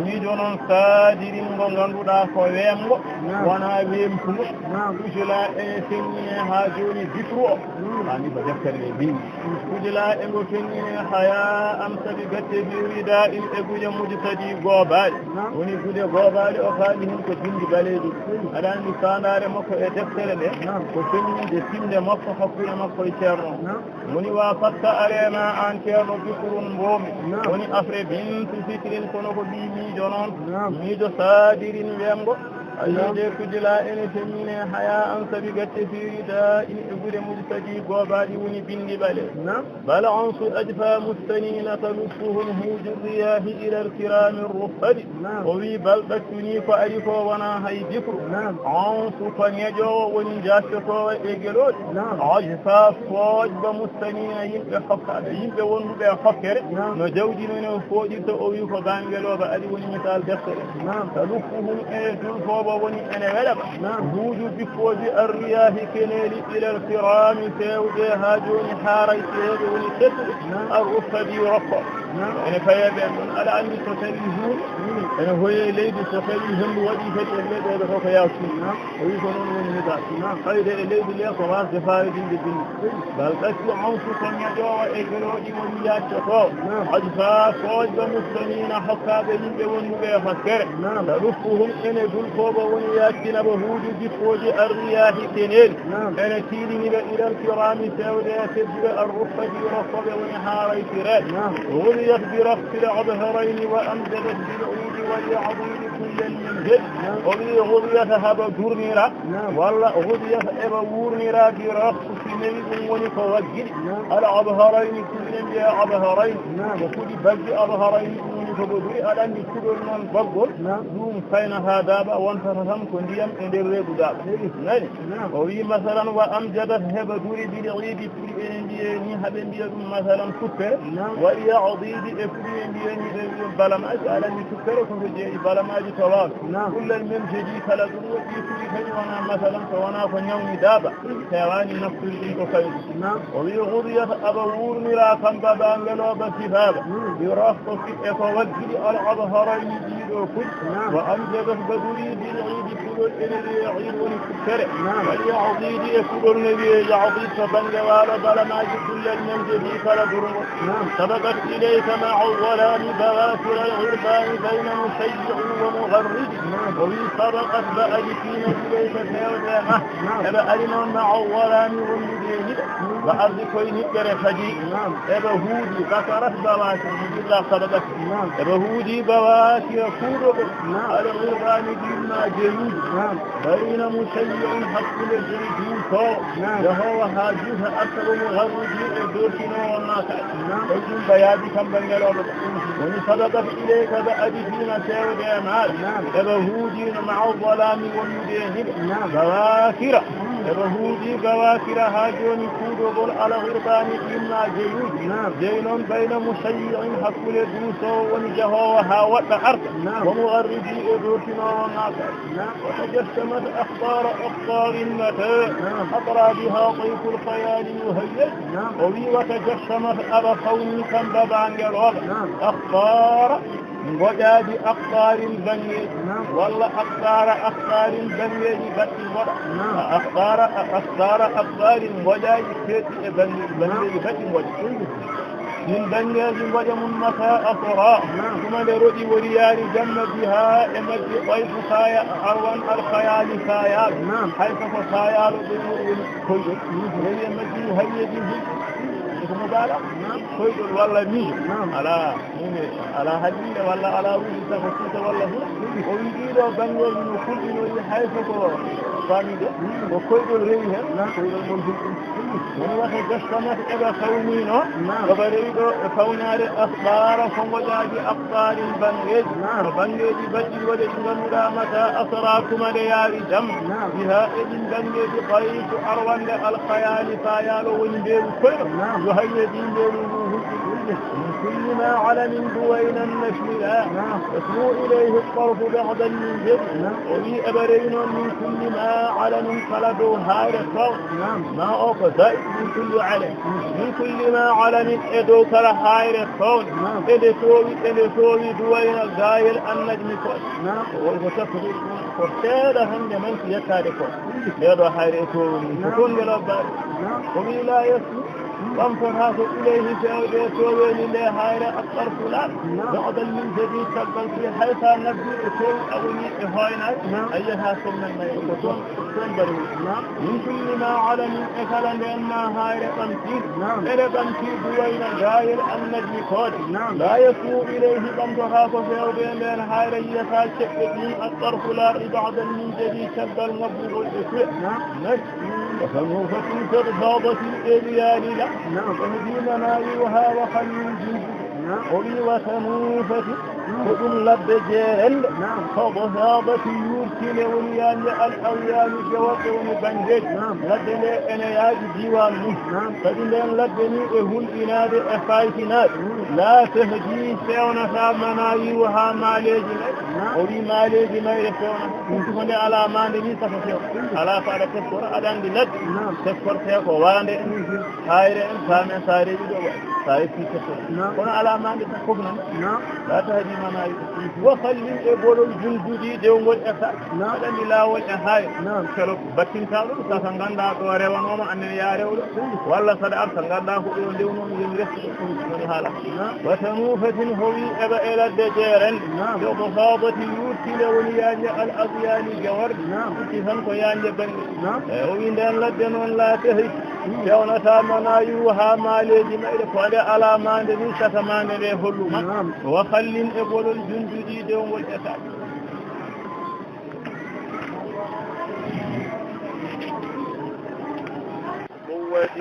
Miijo noon saadirin ngo ngannduɗaa ko weemngo, naam, wonaa weemtungo. Naam. Kujula ene feññinee haa jooni dikru o. Mm. Haa ni ko deftere nde binndi. Mm. Kujula e ngo feññinee haya am sabi gatte biwri da in e guje mujtadi goobaaɗi. Naam. Woni guje goobaaɗi o faali heen ko binndi baleeɗi. Mm. Aɗa anndi faandaare makko e deftere nde, naam, ko feññinde timnde makko hakkunde makko e ceerno. Naam. Woni wa fatta a reena aan ceerno bikurun mboomi. Naam. Woni afre bintu fikirin kono ko ɓii miijo noon. Naam. Miijo saadirin weemgo. Naam. Alii de kujila ene femine haya an sabi gatte fiirita in e gure mujtadi goobaaɗi woni binndi ɓale. Naam. Bal ansu ajfa mustanina taluffuhum huuju riyahi ilal kirami ruffadi. Naam. O wii bal ɗaccunii ko ari ko wonaa hay dikru. Naam. Ansu ko ñeƴoowo woni jaccotoowo e gelooɗi. Naam. Ajfa fooƴba mustanina yimɓe hokkaaɓe, yimɓe wonduɓe e hokkere. Naam. No jawdi no ene fooƴirta o wii ko baangelooba ari woni misal deftere. Naam. Taluffuhum ene dulfooba woni ene weɗa ba. Naam. Huuju bikkooji arriyahi keneeli ilal kirami feewde haa jooni haa rayteeɓe woni tedduɓe. Naam. Ar ruffadi rokko. Naam. Ene fayee ɓeen ɗoon, aɗa anndi so tawii huunde, mm, ene hoyee leydi, so tawii henndu waɗii kadi e leyɗeele ko, ko yaawtii. Naam. O wii ko noon woni misaal. Naam. Fayde e leydi nde ko waasde faayodinde binndi. Mm. Bal ɗaccu ansu ko ñeƴoowo e gelooɗi woni yaaccotoo. Naam. Aji faa fooƴba mustaniina hokkaaɓe yimɓe wonduɓe e hokkere. Naam. Taluffuhum ene dulfooba woni yaaccina ba huuju bikkooji arriyaahi keneeli. Naam. Ene tiiɗini ɓe ilal kirami feewde e tedduɓe arruffadi rokkooɓe woni haa raytire. Naam. Gudiyat bi rafsil abharayni wa amjadat bil uudi wal ya'didi kullan min jedi. Naam. O wii gudiyat haba durnira. Naam. Walla gudiyat eɓa wuurnira bi rafsi newi ɗum woni ko waggiɗi. Naam. Al abharayni kuɗi ɗen mbiye abharayni. Naam. Ko kuɗi baggi abharayni ɗum woni ko ɓe duri aɗa anndi kuɗol noon baggol. Naam. Ɗum fayna haa daaɓa wontata tan ko ndiyam e nder reedu daaɓa. Eyi. Nani? Naam. O wii, masalan, wa amjadat heɓa duri bil iidi, puɗi ene mbiye ni, haɓe mbiya ɗum, masalan, tuppere. Naam. Wal ya'didi e puɗi ɓe mbiya ni, ɓe mbiya balamaaji, aɗa anndi tuppere ko to jeeyi balamaaji to waalo. Naam. Kullal men jedi kala ɗum woɗɗi puɗi kañum wona, masalan, so wonaa ko ñawni daaɓa, heewaani naftude ɗum ko kañum. Naam. O wii, gudiyat aɓa wuurnira kam baba ngelooba sifaaba. Mm. Bi rafsi e ko waggiɗi al abharayni ɗiɗo puɗi. Naam. Wa amjadat ba duri bil iidi kuɗol ene wiyee iid woni tuppere. Naam. Wal ya'didi e kuɗol ne wiyee ya'did to bannge waalo balamaaji kullal men jedi kala durngo. Naam. Sabaqat ilayka ma'a zalami bawakira al ghirbani bayna mushayyi'in wa mugharridi. Naam. O wii sabaqat ba aditiima ilayka feewde ma. Naam. Eɓe ari noon ma'a zalami wondude e niɓe. Mm. Ba ardi koye niɓɓere kadi. Naam. Eɓe huuɗi bakarat bawakira illa sabaqat. Naam. Eɓe huuɗi bawakira kuuɗo ɗo. Naam. Al ghirbani ɗimma jeruuji. Naam. Bayna mushayyi'in hakkunde juri duusoowo. Naam. Yahoowo haa juuta arta o mo harruji e dortinoowo naata. Naam. Ko ɗum ba yaaji kam ba ngelooɗo. Woni sabaqat ilayka ba aditiima feewde e maaɗa. Naam. Eɓe huudiino ma'a zalami wondude e niɓe. Naam. Bawakira. Mm. Eɓe huudi bawakira haa jooni kuudogol al ghirbani ɗimma jeruuji. Naam. Jey noon bayna mushayyi'in hakkunde duusoowo woni jahoowo haa woɗɗa arta. Naam. Wa mugharridi e dortinoowo naata. نعم. وتجشمت أخبار أقطار متى نعم. أطرى بها طيف الخيال يهيج. نعم. O wii, وتجشمت aɓa fawni kam babaange rooga. نعم. أخبار ngoƴaaji أقطار baŋŋeeji. نعم. Walla أقطار أقطار baŋŋeeji baɗɗi ngoƴa. نعم. أخبار أقطار أقطار ngoƴaaji keedɗi e baŋŋeeji, نعم. Baŋŋeeji baɗɗi ngoƴa. Min baŋŋeeji ngoƴa mum متى أطرى. Naam. Tuma nde roɗi wori yaari jamma بها e majji طيف saaya arwan الخيال saayaaɓe. Naam. Hay so ko saayaaɓe ɓe ɗum woni koyɗol. Mhm. Rewi e majji hayyeji hulɓi. Ko mubaala? Naam. Koyɗol walla miijo? Naam. Alaa, mum e, alaa haɗiinde walla alaa ruuɗi sago Fuuta walla hu. Mhm. O wii ɗiɗo baŋŋeeji no kulɗinori hay so ko faamiiɗo. Mhm. Ko koyɗol rewi heen. Naam. Koyɗol ngol hulɓi. Woni وتجشمت eɓe fawniino. Naam. Ko ɓe rewi ɗo e fawnaare أخبار ko ngoƴaaji أقطار baŋŋeeji. Naam. Ko baŋŋeeji baɗɗi ngoƴa ɗi ngannduɗaa متى أطرى tuma nde yaari jamma. Naam. بها e ɗin baŋŋeeji طيف arwannde الخيال saayaaɗo woni mbeelu koyɗo. Naam. Yo hayye ɗi mbeelu ndu hulɓi. كل ما على من دوينا نشملا. نعم. يسمو إليه الطرف بعدا من جد. نعم. وفي أبرين من كل ما على من قلب هاير الطرف. نعم. ما أوقف زائد من كل علم. نعم. من كل ما على من إدو كلا هاير الطرف. نعم. إدو سوي، إدو سوي دوينا غايل النجم كوي. نعم. والمتفرق فرسالة هم من يكاد كوي. يدو هاير الطرف. نعم. كل ما على. نعم. وفي لا يسمو ɓamtotaako ilayhi fewde soweeni nde hayre a tarfu laal. Naam. Ba'dan min jadid, caggal si hay sa nabbi e sowi a woni e hoynaade. Naam. A yiyata somnan may ko toon, toon bari. Naam. Min kulli ma alamin, e kala nden ma hayre ɓamti. Naam. Ene ɓamti duwayna gayel annajmi koode. Naam. La yasmu ilayhi, ɓamtotaako fewde nden hayre yiyata ceɓɓe ɗin a tarfu laal ba'dan min jadid, caggal ngabbugol e suwe. Naam. Naam. وثنوفة قد فاضت الإليال له. نعم. تهدي منايوها وخل جند. نعم. O wi وثنوفة, ko ɗum ladde jeerende. نعم. قد فاضت, yuurtinde woni yaande al awyaalu, jewoɓe woni banngeeji. نعم. Ladde nde ene yaaji diiwaan mum. نعم. Kadi nden ladde ni e hulɓinaade e faytinaade. نعم. لا تهدي, fewnata منايوها, maaleeji mayre. نعم. O wi maaleeji mayre fewnata. Ɗum ko nde alaa maande ni saka few. Alaa ko aɗa teskora, aɗa anndi ladde. Naam. Teskortee ko waande. Mhm. Hayre en, paamen saareeji ɗo waɗi. Sa yetti teskora. Naam. Kono alaa maande tan fof nan. Naam. La tahdi man ahbabta. Wa khallin, e bolol, jundudi dewngol e sa. Naam. Aɗa anndi laawol e hayre. Naam. Kala battinta ɗum, saka ngannda ɗo rewanooma, annen ya rewɗo. Mhm. Walla saɗa arta ngannda ko ɗo ndewnomi, yomi reftu ɗo. Ɗum woni haala. Naam. Wa sanufatin, howi eɓa e ladde jeeren. Naam. Yo ko faabati yuurtinde woni yaanje al abyali jawarɗe. Naam. Itti tan ko yaanje bannge. Naam. E o wi nden ladde noon la tahdi. Hmm. Fewnata manaayu haa maaleeji mayre ko nde alaa maande ni saka maande nde hollu ma. Naam. Wa khallin, e bolol jundudi dewngol e sa. قوة،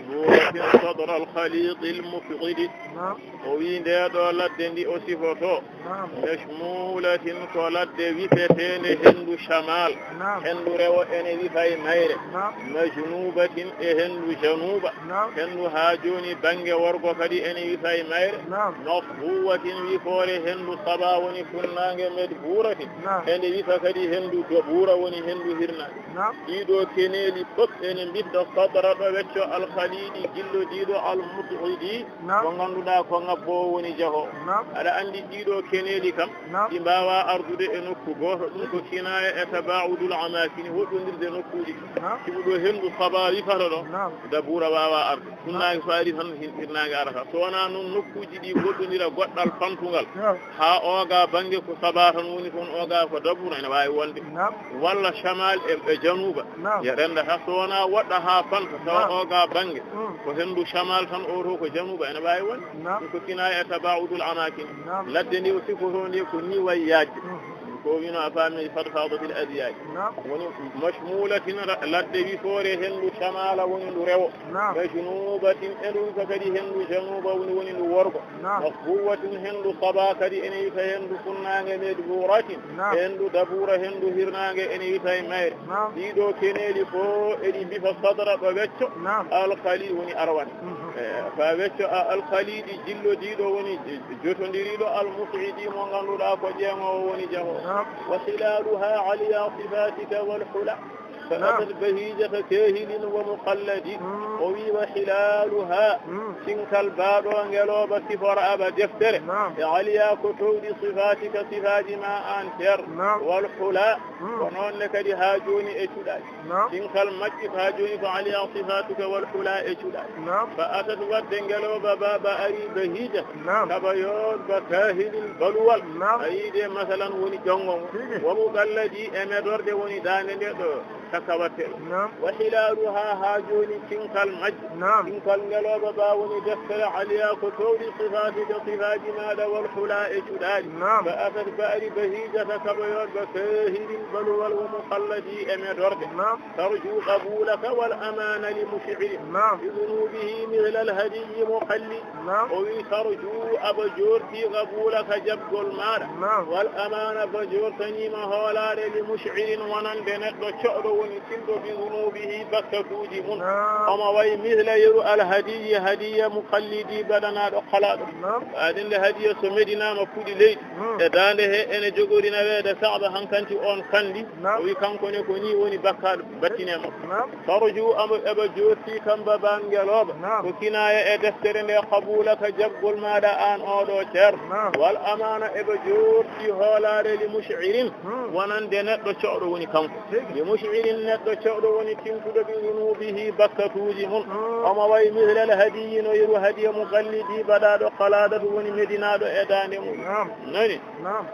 قوة صدر الخليط المفقد. Naam. O wi nde ɗo ladde ndi o sifoto. Naam. مشمولة، ko ladde wifeteende henndu shamal. Naam. Henndu rewo ene wifa e mayre. Naam. مجنوبة، e henndu januba. Naam. Henndu haa jooni bannge worgo kadi ene wifa e mayre. Naam. مطبوعة، wifoore henndu saba woni funnaange, مدبورة. Naam. Ene wifa kadi henndu dabuura woni henndu hirnaange. Naam. Ɗiɗo keneeli fof ene mbifda sadra ɗo wecco alkhaliidi gillodiiɗo almut'idi, naam, mo ngannduɗaa ko ngabboowo woni jahoowo. Naam. Aɗa anndi ɗiɗo keneeli kam, naam, ɗi mbaawaa ardude e nokku gooto. Ɗum ko kinaaya e tabaa'udul amaakini, woɗɗondirde nokkuuji. Naam. Sibu ɗo henndu saba wifata ɗo, naam, dabuura waawaa arde. Funnaange so ari tan hin-, hirnaange arata. So wonaa noon nokkuuji ɗi ngoɗɗondira goɗɗal fantungal. Naam. Haa ooga bannge ko saba tan woni toon, ooga ko dabuura ene waawi wonde. Naam. Walla shamal e, e januba. Naam. Ya renndata so wonaa woɗɗa haa fanta tawa, naam, ooga bannge, mm, ko henndu shamal tan, o to ko januba ene waawi wonde. Naam. Ɗum ko kinaaya e tabaa'udul amakin. Naam. Ladde nde o sifoto nde ko ni wayi yaajde. Mm. Ko wino a faami fadfaadatil adyaali. Naam. Woni mashmulatin ra-, ladde wifoore henndu shamala woni ndu rewo. Naam. Majnubatin, e ndu wifa kadi henndu januba woni, woni ndu worgo. Naam. Mafhuwatin, henndu saba kadi ene wifa henndu funnaange, medburatin. Naam. Henndu dabuura, henndu hirnaange ene wifa e mayre. Naam. Ɗiɗo keneeli fof eɗi mbifa sadra ɗo wecco. Naam. Alkhali woni arwane. Mhm. E, fa wecco a-, alkhali ɗi jillodiiɗo woni j-, jotondiriiɗo almus'idi mo ngannduɗaa ko ƴeeŋoowo woni jahoowo. Naam. Wa khilaluha aliya sifatika wal hula. Naam. Fa atat bahijata kahilin wa muqalladi. Mm. O wi wa hilaluha. Mm. Cinkal baaɗo ngelooba siforaaɓa deftere. Naam. E aliya ko towɗi sifatika sifaaji ma an ceer. Naam. Wal hula. Mm. Ko noon ne kadi haa jooni e cuɗaaɗi. Naam. Cinkal majji haa jooni ko aliya sifatuka wal hula e cuɗaaɗi. Naam. Fa atat wadde ngelooba baaba ari bahija. Naam. Kaba yoon ba kahilin baluwal. Naam. A yii de masalan woni ƴonngo ngo. Tigi. Wa muqalladi e medorde woni daande nde ɗo. Ka kawatel. Naam. Wa hilaluha haa jooni cinkal majji. Naam. Cinkal ngelooba ba woni deftere aliya ko towɗi sifaati ka sifaaji maaɗa wal hula e cuɗaaɗi. Naam. Fa atat ba ari bahijata kaɓoyorɗo kahirin baluwal wa muqalladi e medorde. Naam. Tarju qabulaka wal amana li mush'iri. Naam. Bi dunubihi mithla al hadiyi muqalli. Naam. O wi tarju, aba jorti, qabulaka, jaɓgol maaɗa. Naam. Wal amana, ba jortaniima hoolaare, li mush'irin, wonande neɗɗo coɗɗo Woni tinɗo bi zunubihi bakkatuuji mum. Naam. Omo wayi misla yeru alhadiyi hadiya muqallidi baɗanaaɗo kalaaɗo. Naam. Aɗen le hadiya so medinaama puɗi leydi. Hmm. E daande he ene jogori naweede Kaaba hankanti on kandi. Naam. O wi kanko ne ko ni woni bakkaaɗo battine makko. Naam. Tarju amo eɓa jotti kamba bangelooba. Naam. Ko kinaya e deftere nde qabula ka jaggol maaɗa an oɗo ceer. Naam. Wal amaana eɓa jotti hoolaare li mushirin. Hmm. Wonande neɗɗo coɗo woni kanko. Tigi. Li mushirin neɗɗo coɗo woni tinkuɗo bi zunubihi bakkatuuji mum. Hmm. Omo wayi mihlal hadiyi no yeru hadiya mugallidi baɗaaɗo kalaadatu woni medinaaɗo e daande mum. Naam. Nani? Naam.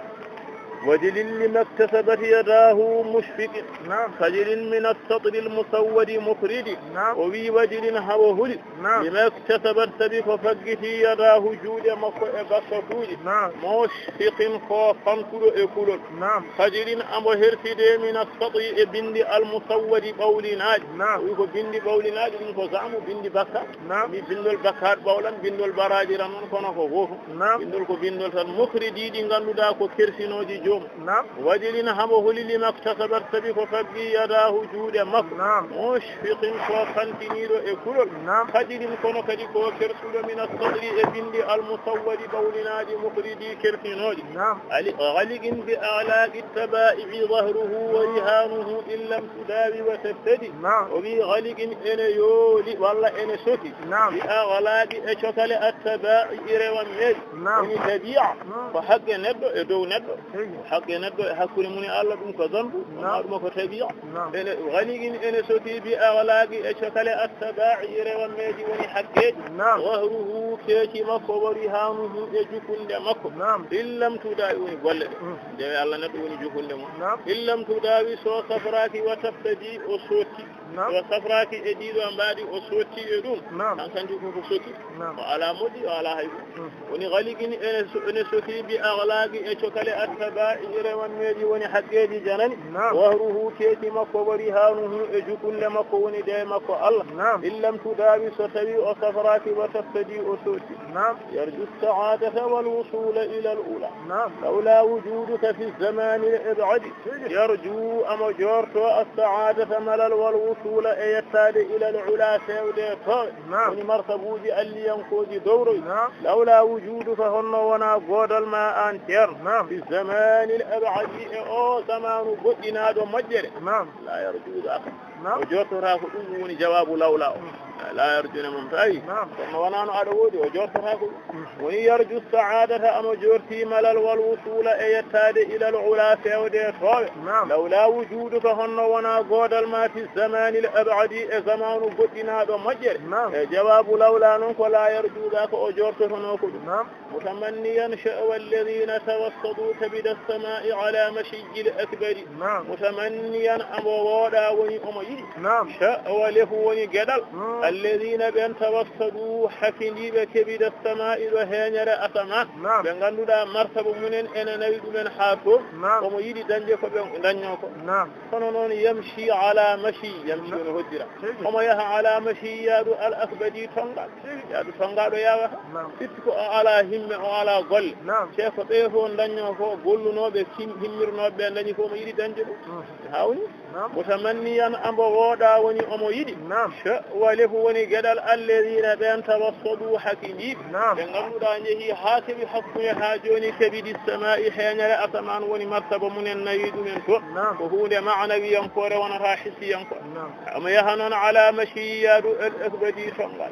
Wajilin lima iktasabat yadahu mushfiqin. Naam. Sajilin min as-satri al-musawwadi mukhridi. Naam. O wi wajilin hawa huli. Naam. Lima iktasabat sabi ko faggiti yadahu juuɗe makko e bakkatuuji. Naam. Mushfiqin ko fantuɗo e kulol. Naam. Sajilin amo hertide min as-satri e bindi al-musawwadi ɓawlinaaɗi. Naam. O wi ko bindi ɓawlinaaɗi ɗum ko zamu bindi bakka. Naam. Mi bindol bakkaat ɓawlan bindol baraji ran on kono ko gooto. Naam. Bindol ko bindol tan mukhridi ɗi ngannduɗaa ko kersinooji joom. Naam. Wajilin hamo holi lima iktasabat sabi ko faggi yadahu juuɗe makko. Naam. Mushfiqin ko fantiniiɗo e kulol. Naam. Sajilin kono kadi ko kersuɗo min as-satri e bindi al-musawwadi ɓawlinaaɗi mukhridi kersinooji. Naam. Ali ghaliqin bi a'laqi taba'i zahruhu wa rihanuhu in lam tudawi wa tabtadi. Naam. O wi ghaliqin ene yooli walla ene soti. Naam. Bi a'laqi e cokale at-taba'i rewammeeji. Naam. Woni tabi'a. Naam. Ko haqqe neɗɗo e dow neɗɗo. Tigi. Haqqe neɗɗo e hakkunde mum e Allah ɗum ko zanbu. Naam. Amma ɗum ko tabi'a. Naam. Ene ghaliqin ene soti bi a'laqi e cokale at-taba'i rewammeeji woni haqqeeji. Naam. Zahruhu keeci makko wa rihanuhu e jukunde makko. Naam. In lam tudawi woni golle ɗe. Mm. Ndewe Allah neɗɗo woni jukunde mum. Naam. In lam tudawi so safraaki wa tabtadi o sotti. Naam. So safraaki e ɗiɗo mbaɗi o sotti e ɗum. Naam. An kanjum ko ko sotti. Naam. O ala moƴƴi o ala hay. Mm. Woni ghaliqin ene so-, ene sotti bi a'laqi e cokale at-taba'i rewammeeji woni haqqeeji janani. Naam. Zahruhu keeci makko wa rihanuhu e jukunde makko woni de makko Allah. Naam. In lam tudawi so tawi o safraaki wa tabtadi o sotti. Naam. Yarju as-sa'adata wal wusula ila al-ula. Naam. Lawla wujuduka fi zamani al-ab'adi. Tigi. Yarju amo jorto as-sa'adata malal wal wusula e yettade ila al-ula fewde to. Naam. Woni martabuji alliyankooji dowroy. Naam. Lawla wujuduka honno wona godal ma an ceer. Naam. Fi zamani al-ab'adi e o zamanu goɗɗinaɗo moƴƴere. Naam. La yarju dhaka. Naam. O jottotaako ɗum, ɗum woni jawaabu lawla o. Mm. La yarjuna mum tawi. Naam. Kono wonano aɗa woodi, o jottotaako ɗum. Mm. Woni yarju sa'adata, amo jorti malal wal wusula e yettade ilal ula fewde e toowe. Naam. Lawla wujuduka honno wona godal ma fi zamanil ab'adi e zamanu goɗɗinaɗo moƴƴere. Naam. E jawaabu lawla non ko la yarju dhaka o jortotono ko ɗum. Naam. Mutamanniyan sha'wa alladhina tawassadu kabida as-sama'i ala mashiyil akbari. Naam. Mutamanniyan amo wooɗa woni omo yiɗi. Naam. Sha'wa lefu woni geɗal. Mm. Alladhina ɓen tawassadu hakindiɓe kabida as-sama'i ɗo heñere asaman. Naam. Ɓe ngannduɗaa martaba mumen ene nawi ɗumen haa toon. Naam. Omo yiɗi dañde ko ɓe dañnoo ko. Naam. Kono noon yamshi ala mashi, yamshi Naam. Woni hoddira. Seydi. Omo yaha ala mashi yaadu al akbadi tongal. Yaadu tongaɗo yawata. Naam. Firti ko o ala himme, o ala golle. Naam. Te ko ɓe fof dañnoo ko, gollunooɓe, kim-, himmirnooɓe ɓe dañi ko omo yiɗi dañde ɗum. Mm. Hawni? Naam. Mutamanniyan ambo wooɗa woni omo yiɗi. Naam. Sha'wa lefu woni geɗal alladhina ɓen tawassadu hakindiiɓe. Naam. Ɓe ngannduɗaa njehi haa keɓi hakkunde haa jooni kabidi sama'i heñere asamaan woni martaba mumen nawi ɗumen toon. Naam. Ko huunde ma'nawiyankoore wonata hissiyankoore. Naam. Omo yaha noon ala mashi yaadu al akbadi tongal.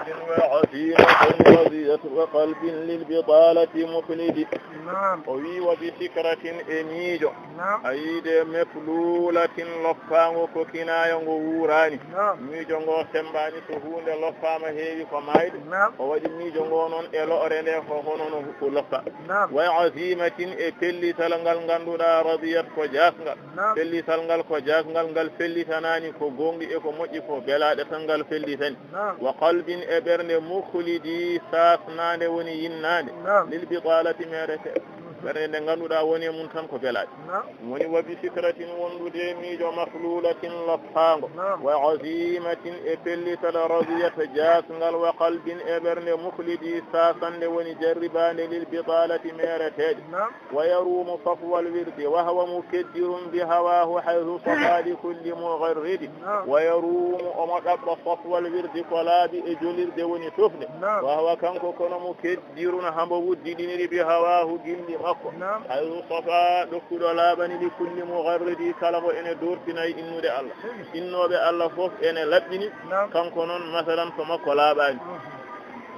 وعزيمة رضيت وقلب للبطالة مخلد. Naam. O wi wa bi fikratin e miijo. Naam. A yiide meflulatin loppaango ko kinaya ngo wuuraani. Naam. Miijo ngo semmbaani so huunde loppaama heewi ko maayde. Naam. O waɗi miijo ngo noon e lo'ore nde ko hono no ko loppa. Naam. Wa azimatin e pellital ngal ngannduɗaa radiyat ko jaasngal. Naam. Pellital ngal ko jaasngal, ngal fellitanaani ko gooŋɗi e ko moƴƴi ko belaaɗe tan ngal fellitani. Naam. Wa qalbin e ɓernde mukhlidi saasnaande woni yinnaande. Naam. Lil bitalati meerete. Ɓernde nde ngannduɗaa woni e mum tan ko belaaɗe. Naam. Woni wa bi fikratin wondude e miijo maflulatin loppaango. Naam. Wa azimatin e pellital radiyata jaasngal wa qalbin e ɓernde mukhlidi saasande woni jarribaande lil bitalati meereteeje. Naam. Wa yarumu safwal wirdi wa hawa mukaddirun bi hawaahu haythu safa li kulli mugharridi. Naam. Wa yarumu omo ɗaɓɓa safwal wirdi ko laaɓi e jolirde woni tufde. Naam. Wa hawa kanko kono mukaddirun hambo wuddiɗiniri bi hawaahu gilli makko. Naam. Haythu safa ɗokkuɗo laaɓani li kulli mugharridi kala mo ene dortinay innude Allah. Innooɓe Allah fof ene laɓɓini. Naam. Kanko noon masalan ko makko laaɓaani. Mhm.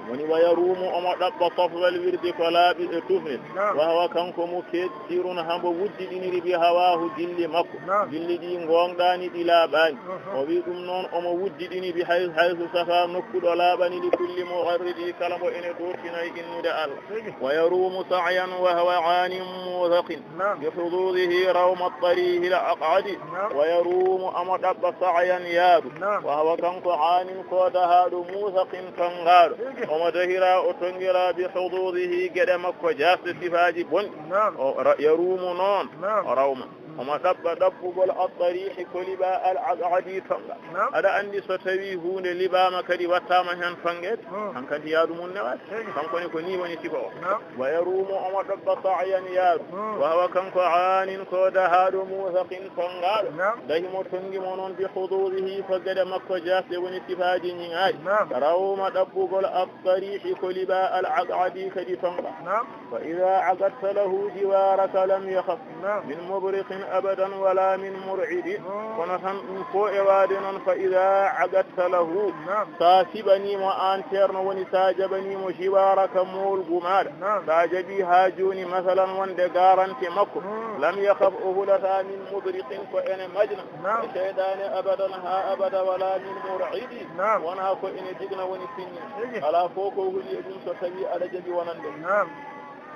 Woni wa yarumu omo ɗaɓɓa safwal wirdi ko laaɓi e tufni. Naam. Wa hawa kanko mukaddirun hambo wuddiɗiniri bi hawaahu gilli makko. Naam. Gilli ɗi ngoongɗaani ɗi laaɓaani. Mhm. O wi ɗum noon omo wuddiɗini bi hay-, haythu safa nokkuɗo laaɓani li kulli mugharridi kala mo ene dortinay innude Allah. Tigi. Wa yarumu sa'yan wa hawa anin muthaqin. Naam. Bi hududihi rawma tarihi al aq'adi. Naam. Wa yarumu omo ɗaɓɓa sa'yan yaadu. Naam. Wa hawa kanko anin ko dahaaɗo muthaqin tonngaaɗo. Tigi. Omo dahira o tonngira bi hududihi geɗe makko jaasɗe sifaaji bonɗi. Naam. O ra-, yarumu noon. Naam. Rawma. Omo ɗaɓɓa ɗaɓɓugol at-tarihi ko liɓa al aq'adi tonga. Naam. Aɗa anndi so tawi huunde liɓaama kadi wattaama heen tongeede, hmm, hankadi yaadu mum newaani. Tigi. Kanko ne ko nii woni sifa o. Naam. Wa yarumu omo ɗaɓɓa sa'yan yaadu. Hmm. Wa hawa kanko anin ko dahaaɗo muthaqin tongaaɗo. Naam. Dahi mo tongi mo noon bi hududihi ko geɗe makko jaasɗe woni sifaaji ñiŋaaɗi. Naam. Rawma ɗaɓɓugol at-tarihi ko liɓa al aq'adi kadi tonga. Naam. Fa idha aqadta lahu jiwaraka lam yakhaf. Naam. Min mubriqin abadan wala min mur'idi. Hmm. Kono tan ɗum ko e waade noon fa idha aqadta lahu. Naam. Sa siɓanii mo aan ceerno woni sa jaɓanii mo jiwaraka moolgu maaɗa. Naam. Sa jaɓi haa jooni masalan wonde garanti makko. Hmm. Lam yakhaf o hulata min mubriqin ko ene majna. Naam. E seyɗaane abadan haa abada wala min mur'idi. Naam. Wona ko ene jigna woni sinni. Tigi. Alaa fof ko huli e ɗum so tawi aɗa jaɓi wonande. Naam.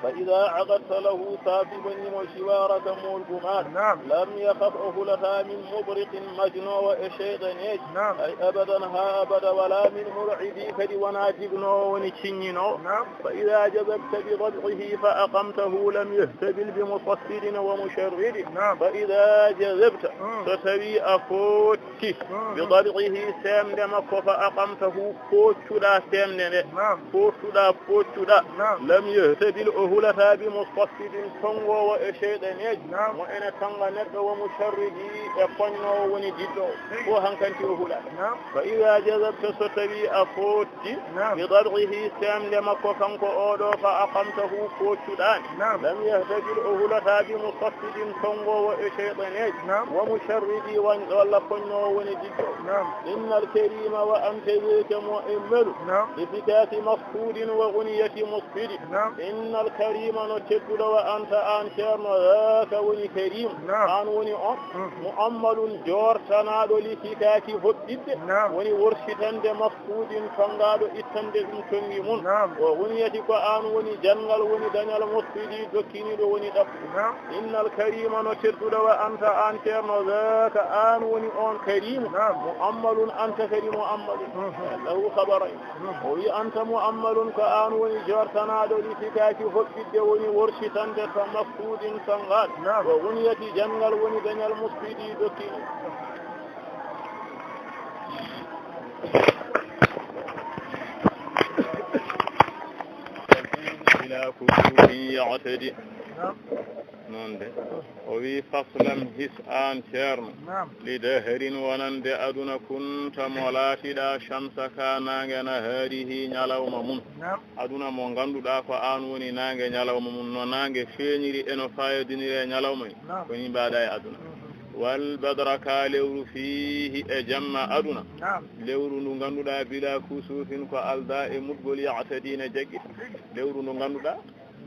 Fa idha aqadta lahu sa siɓanii mo jiwaraka moolgu maaɗa. Naam. Lam yakhaf o hulata min mubriqin majnoowo e seyɗaneeji. Naam. Ay abadan haa abada wala min mur'idi kadi wona jignoowo woni ciññinoowo. Naam. Fa idha jazabta bi dab'ihi fa aqamtahu lam yahtabil bi musaffidin wa musharridi. Naam. Fa idha jazabta, hmm, so tawi a footi. Ti, mhm, bi dab'ihi seemde makko fa aqamtahu pooccuɗa seemde nde. Naam. Pooccuɗa, pooccuɗa. Naam. Lam yahtabil o hulata bi musaffidin tongoowo e seyɗaneeji. Naam. Mo ene tonga neɗɗo wa musharridi e koñnoowo woni diɗɗo. Tigi. Ko hankanti o hulata. Naam. Fa idha jazabta so tawi a footi. Naam. Bi dab'ihi seemde makko kanko oɗo fa aqamtahu pooccuɗaani. Naam. Lam yahtabil o hulata bi musaffidin tongoowo e seyɗaneeji. Naam. Wa musharridi wa-, walla koñnoowo woni diɗɗo. Naam. Innal karima wa anta weete mo e melu. Naam. Bi fikati mafkudin wa ghunyati mufsidi. Naam. Innal karima no tedduɗo wa anta aan ceerno zaaka woni karim. Naam. Aan woni on. Mhm. Mu'ammalun joortanaaɗo li fikaki hoɗɗidde. Naam. Woni worsitande maf- Kuuɗin tonngaaɗo ittande ɗum tonngi mum. Naam. O ghunyati ko aan woni janngal woni dañal mufsidi dokkiniiɗo woni ɗaɓɓu. Naam. Innal karima no tedduɗo wa anta aan ceerno zaaka aan woni on karimu. Naam. Mu'ammalun anta kadi mu'ammalun. Mhm. Lahu khabarayn. Mhm. O wi anta mu'ammalun ko aan woni jortanaaɗo li fikaki hoɓɓidde woni worsitande to mafkuudin tonngaaɗo. Naam. O ghunyati janngal woni dañal mufsidi dokkini. Ila kusuufin ya'tadi. Noon de. O wi faslam his aan ceerno. Naam. Li dahrin wonande aduna kunta mo laatiɗa shamsa ka naange nahaarihi ñalawma mum. Naam. Aduna mo ngannduɗaa ko aan woni naange ñalawma mum, no naange feeñiri e no faayodiniri e ñalawma en. Naam. Ko ni mbaɗa e aduna. Mhm. Wal badra ka lewru fiihi e jamma aduna. Naam. Lewru ndu ngannduɗaa bila kusuufin ko alda e muɗgol ya'tadi na jaggita. Lewru ndu ngannduɗaa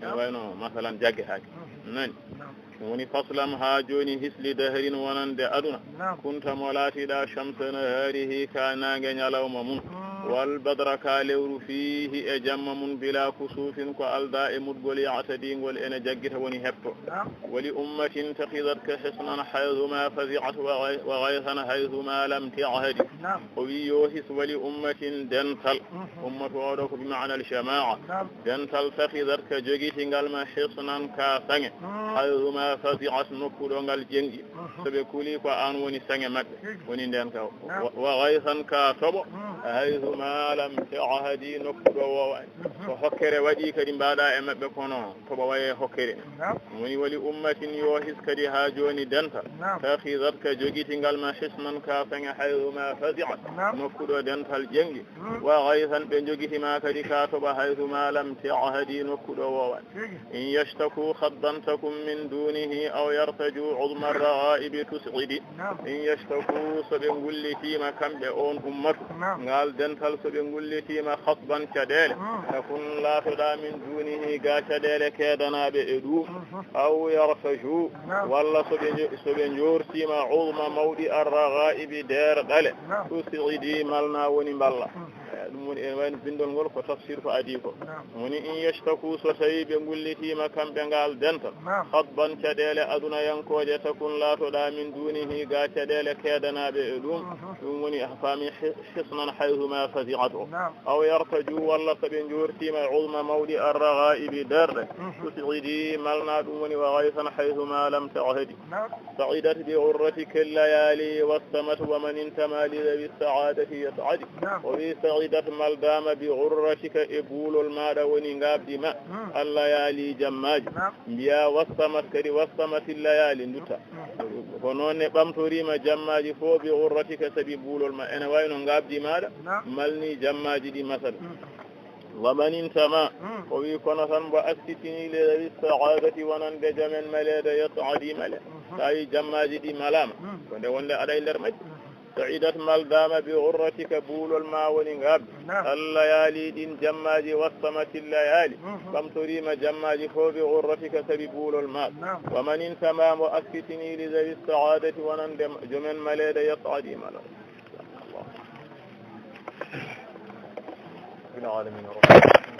ene wayno masalan jaggetaake. Mhm. Nani? Naam. Ɗum woni faslam haa jooni hisli dahrin wonande aduna. Naam. Kunta mo laatiɗa shamsa nahaarihi ka naange ñalawma mum. Mm. والبدر كا لورو فيه إجمع من بلا كسوف كو ألدا إمدغول يعتدي غول إن جاغيتا وني هبتو. نعم. ولأمة تخذتك حصنا حيثما فزعت وغي-، وغيثا حيثما لم تعهد. نعم. O wi yo his ولأمة dental. Mhm. Ummatu o ɗo ko بمعنى الجماعة. Naam. Dental تخذتك jogiti ngal ma حصنا ka saŋe. Mm. حيثما فزعت nokku ɗo ngal ƴeŋƴi. Mhm. So ɓe kuli ko an woni saŋe maɓɓe. Tigi. Woni nden ka. Naam. Wa-, وغيثا ka toɓo. Mm. حيثما لم تعهد nokku ɗo wowani. Mhm. Ko hokkere waɗi kadi mbaɗa e maɓɓe kono toɓo waye hokkere. Naam. Woni ولأمة yo his kadi ha joni dental. Naam. تخذتك jogiti ngal ma حصنا ka saŋe حيثما فزعت. Naam. Nokku ɗo dental ƴeŋƴi. Hmm. وغيثا ɓe jogiti ma kadi ka toɓo حيثما لم تعهد nokku ɗo wowani. Tigi. إن يشتكوا خطبا تكن من دونه أو يرتجوا عظم الرغائب تسعد. Naam. إن يشتكوا so ɓe ngullitima kamɓe on ummatu. Naam. Ngal dental so ɓe ngullitima خطبا caɗele. Hmm. تكن laatoɗa من دونه ga caɗele keedanaɓe e ɗum. Mhm. أو يرتجوا Naam. Walla so ɓe njo-, so ɓe jortima عظم mawɗi الرغائب deerɗe ɗe. Naam. تسعد malna woni mballa. Mhm. Eh, ɗum woni, en wayno bindol ngol ko tafsir ko adi ko. Naam. Woni إن يشتكوا so tawi ɓe ngullitima kamɓe ngal dental. Naam. خطبا caɗele adunayankooje تكن laatoɗa من دونه ga caɗele keedanaɓe e ɗum. Mhm. Ɗum woni a faami حصنا حيثما فزعت o. Naam. أو يرتجوا walla so ɓe jortima عظم mawɗi الرغائب deerɗe. Mhm. تسعد malna ɗum woni وغيثا حيثما لم تعهد. Naam. سعدت بغرتك الليالي واستمت ومن انتمى لذوي السعادة يسعد. Naam. O wi سعدت maldama بغرتك e buulol maɗa woni ngabdi ma. Hmm. الليالي jammaji. Naam. Mbiya واستمت kadi واستمت الليالي dutta. Hmm. Ko noon ne ɓamtorima jammaji fof بغرتك sabi buulol ma. Ene wayno ngabdi maɗa Naam. Malni jammaji ɗi masala. Hmm. ومن انتمى Hmm. O wi kono tan mbo aksitini لذوي السعادة wonande jomen maleede يسعد male. Mhm. Tawi jammaji ɗi malama. Hmm. Ko nde wonde aɗa e nder majji. Mhm. سعدت maldama بغرتك buulol ma woni ngabdi. Naam. الليالي ɗin jammaji واستمت الليالي. Mhm. Ɓamtorima jammaji fof بغرتك sabi buulol ma. Naam. ومن انتمى mbo aksitini لذوي السعادة wonande jomen maleede يسعد mala. رب العالمين.